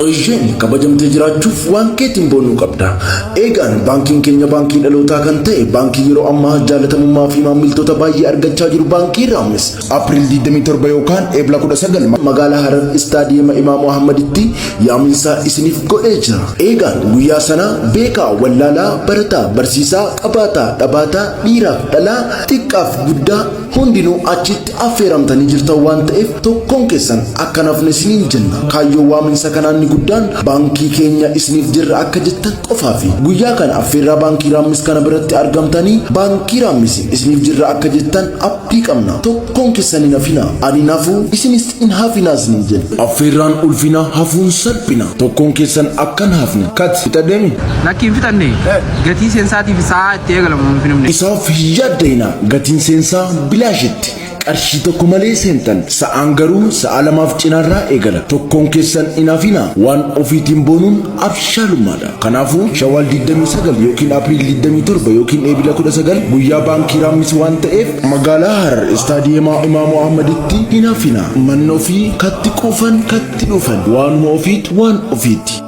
Isheen kabajamtee jiraachuuf waan keetiin boonuu qabda. Eegaan baankiin keenya baankii dhalootaa kan ta'e, baankii yeroo ammaa jaalatamummaa fi maamiltoota baay'ee argachaa jiru, baankii Raammis, April 27 yookaan Eebla 19 magaalaa Harar Istaadiyeema Imaam Ahmaditti yaaminsaa isiniif godhee jira. Eegaan guyyaa sana beekaa, wallaalaa, barataa, barsiisaa, qabaataa, dhabaataa, dhiiraaf dhalaa, xiqqaaf guddaa hundinuu achitti affeeramtanii jirtan waan ta'eef, tokkoon keessan akka nafne isiniin jenna. Kaayyoo waaminsa kanaa inni guddaan baankii keenya isiniif jirra akka jettan qofaafi. Guyyaa kana affeerraa baankii Raammis kana biratti argamtanii baankii Raammis isiniif jirra akka jettan abdii qabna. Tokkoon keessan hin hafina. Ani nafuu, isinis hin hafinaa isiniin jenna. Affeerraan ulfina, hafuun salphina. Tokkoon keessan akka hin hafne. Kat fixadheemi. Lakki, hin fixanne. Gatii seensaatiif sa'aa itti eegalamu hin finumne. Isaaf hin yaadda'ina. Gatiin seensaa bilaashitti, qarshii tokko malee seentan. Sa'aan garuu sa'a 2f cinaarraa eegala. Tokkoon keessan hin hafina. Waan ofiitiin boonuun abshaalummaadha. Kanaafuu Shawaal 29 yookiin April 27 yookiin Eebila 19 guyyaa baankii Raammis waan ta'eef, magaalaa Harar Istaadiyeemaa Imaamu Ahmaditti hin hafina. Manni ofii katti quufan katti dhufan, waanuma ofiit waan ofiiti.